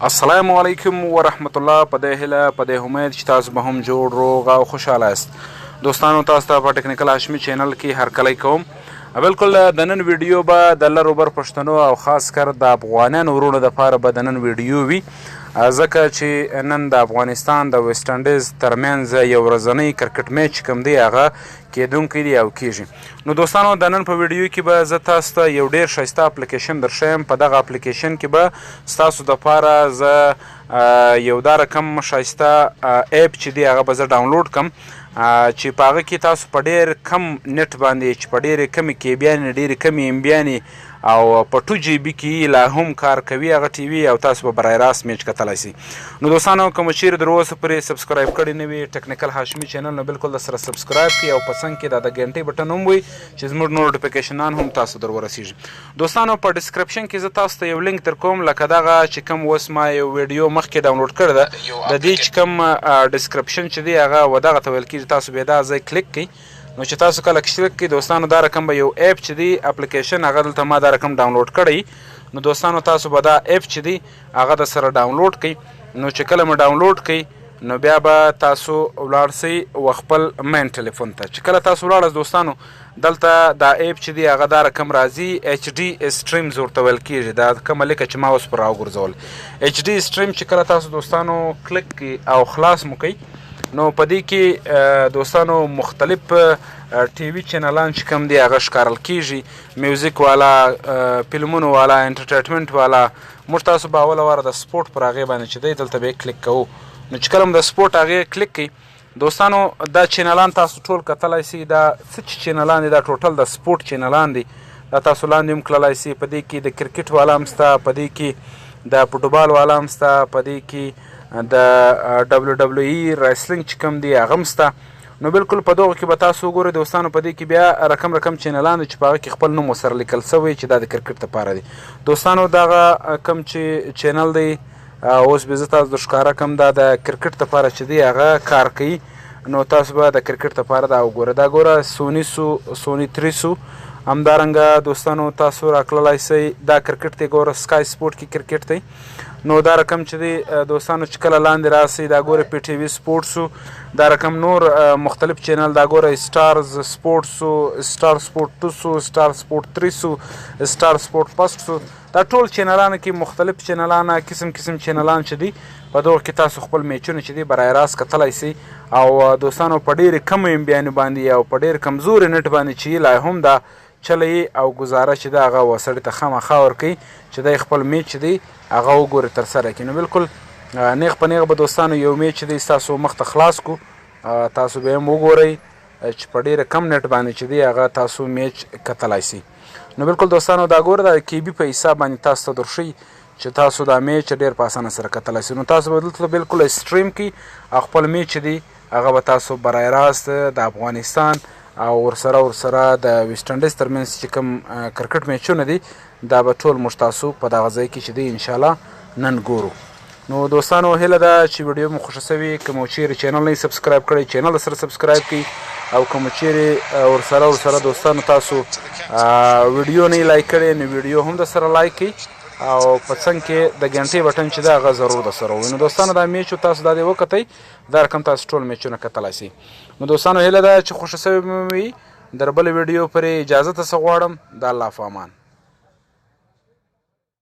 السلام علیکم ورحمت الله. په دې هیله، په دې امید چې تاسو به هم جوړ، روغ او خوشاله یاست. دوستانو، تاسو ته په ټیکنیکل هاشمي چینل کې هرکلی کوم. بالکل د نن ویډیو به د لر بر پښتنو او خاص کر د افغانانو وروڼو دپاره به د نن ویډیو وي، ځکه چې نن د افغانستان د ویسټ انډیز ترمنځ یو ورځنی کرکټ میچ کوم دی، هغه کېدونکی دی او کیږي. نو دوستانو، د نن په ویډیو کې به زه تاسو ته یو ډیر ښایسته اپلیکیشن درښیم. په دغه اپلیکیشن کې به ستاسو دپاره زه یو دا رقم ښایسته app چې دی، هغه به زه ډاونلوډ کم چې په هغه کې تاسو په ډیر کم نت باندې، چې په ډېرې کمې کیبیانې، ډېرې کمې امبیانې او په 2 GB کې لا هم کار کوي هغه ټي وي او تاسو به برای راست میچ کتلای شئ. نو دوستانو، که مو چیرې تر اوسه پورې subscribe کړی نه وي ټیکنیکل هاشمي چینل، نو بالکل د سره subscribe کړئ او په څنګ کې دا د ګنټې بټن هم وي چې زموږ نور نوټیفیکیشنان هم تاسو در ورسیږي. دوستانو، په description کې زه تاسو ته یو لینک در کوم، لکه دغه چې کوم اوس ما یو ویډیو مخکې ډاونلوډ کړې ده، د دې چې کوم description چې دی، هغه ودغه ته ویل کېږي. تاسو به دا ځای کلیک کړئ. نو چې تاسو کله کلیک کړئ دوستانو، دا رقم به یو app چې دی، اپلیکیشن، هغه دلته ما دا رقم ډاونلوډ کړی. نو دوستانو، تاسو به دا app چې دی، هغه د سره ډاونلوډ کړئ. نو چې کله مو ډاونلوډ کړئ، نو بیا به تاسو ولاړ سئ و خپل main ټلیفون ته. چې کله تاسو ولاړاست دوستانو، دلته دا app چې دی، هغه دا رقم راځي. HD Streams ورته ویل کېږي. دا کومه لیکه چې ما اوس پر راوګرځول، HD Stream، چې کله تاسو دوستانو کلیک کړئ او خلاص مو کړئ، نو په دې کې دوستانو مختلف ټي وي چینلان چې کوم دی، هغه ښکارل کیږي، میوزیک والا، فلمونو والا، entertainment والا. موږ تاسو به اوله واره د سپورټ پر هغې باندې چې دی، دلته به کلیک کوو. نو چې کله د سپورټ هغې کلیک کړئ دوستانو، دا چینلان تاسو ټول کتلای شئ. دا څه چې چینلان دي، دا ټوټل د سپورټ چینلان دي. دا تاسو لاندې هم کړلای شئ. په دې کې د کرکټ والا هم شته، په دې کې د فوټبال والا هم شته، په دې کې د WWE wrestling چې کوم دی، هغه هم شته. نو بالکل په دغه کې به تاسو وګورئ دوستانو، په دې کې بیا رقم رقم چینلان دي چې په هغه کې خپل نوم ورسره لیکل شوی چې دا د کرکټ لپاره دي. دوستانو، دغه کوم چې چینل دی، اوس به زه تاسو د ښکاره کوم، دا د کرکټ لپاره چې دی، هغه کار کوي. نو تاسو به د کرکټ لپاره دا وګورئ. دا ګوره، سونی سو، سونی 3 سو. همدارنګه دوستانو، تاسو راکړلای سئ، دا کرکټ دی، ګوره، سکای سپورټ کې کرکټ دی. نو دا رقم چې دی دوستانو، چې کله لاندې راسي، دا ګوره، پی ټي وي سپورټس، دا رقم نور مختلف چینل، دا ګوره، سټارز سپورټس، سټار سپورټ 2 سو، سټار سپورټ 3 سو، سټار سپورټ فرست سو. دا ټول چینلانو کې مختلف چینلان، قسم قسم چینلان چې دي، په دغه کې تاسو خپل میچونه چې دي، برای راست کتلای سئ. او دوستانو، په ډېر کم امبیانو باندې او په ډېر کمزوري نت باندې چې لا هم دا چلی او گزاره چې دا هغه وسړي ته خامخا ورکوي چې دی خپل میچ دی، هغه وګوري، ترسره کړي. نو بالکل نیغ په نیغ به دوستانو یو میچ دی ستاسو مخ ته خلاص کو، تاسو به هم وګورئ چې په ډېر کم نت باندې چې دی، هغه تاسو میچ کتلای سئ. نو بالکل دوستانو، دا ګوره، دا KB په حساب باندې تاسو ته درښي چې تاسو دا میچ ډېر په اسانه سره کتلای سئ. نو تاسو به دلته بالکل stream کی او خپل میچ دی، هغه به تاسو برای راست د افغانستان او ورسره د ویسټ انډیز ترمنځ چې کوم کرکټ میچونه دي، دا به ټول موږ تاسو په دغه ځای کې چې دی، انشاءالله نن ګورو. نو دوستانو، هیله ده چې ویډیو مو خوښه سوي. که مو چیرې چینل نه subscribe کړی، چینل سره subscribe کړئ او که مو چیرې ورسره دوستانو تاسو ویډیو نه like کړی، نو ویډیو هم د سره like کړئ او په څنګ کې د ګنټې بټن چې دا، هغه ضرور د سره وي. نو دوستانو، دا میچ تاسو دا دی وکتئ، دا رقم تاسو ټول میچونه کتلای شئ. نو دوستانو، هیله ده چې خوښه سوي مو وي. در بل ویډیو پورې اجازه تاسو غواړم. د الله په امان.